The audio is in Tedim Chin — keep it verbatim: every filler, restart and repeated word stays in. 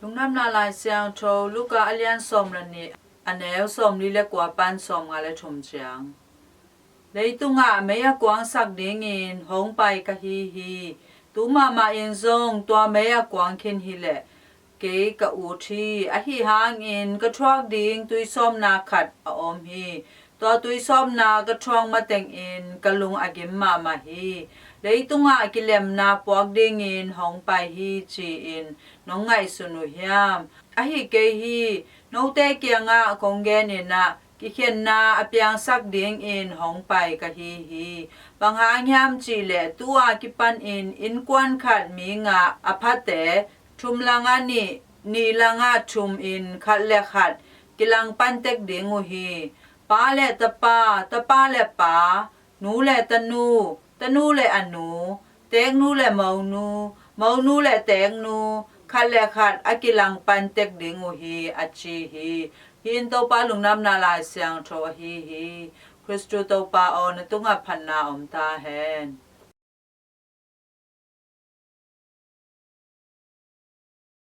Lungdamna Lai Siangtho, Luka a lian sawm le nih, a neu sawmli le kua pan sawmnga le thum ciang. Leitungah mei a kuangsak dingin hong pai ka hi hi. Tu mahmah in zong tua mei a kuang khin hi leh kei ka ut hi. Ahi hangin ka thuak ding tuisawpna khat a om hi. Tua tuisawpna ka thuak matengin ka lung a gim mahmah hi. Leitungah kilemna puak dingin hong pai hi ci-in nong ngaihsun uh hiam? Ahi kei hi. Note kiangah kong genin ah, kikhenna a piangsak dingin hong pai ka hi hi. Bang hang hiam cih leh tu-a kipanin innkuan khat mi nga a phate, thum langah nih, nih langah thum in khat le khat kilangpan tek ding uh hi. Pa le tapa, tapa le pa, nu le tanu, tanu le a nu, teeknu le monu, monu le teeknu, khat le khat a kilangpan tek ding uh hi, a ci hi. Hih in Topa Lungdamna Lai Siangtho ahi hi. Khristu Topa aw, na tungah phatna om ta hen.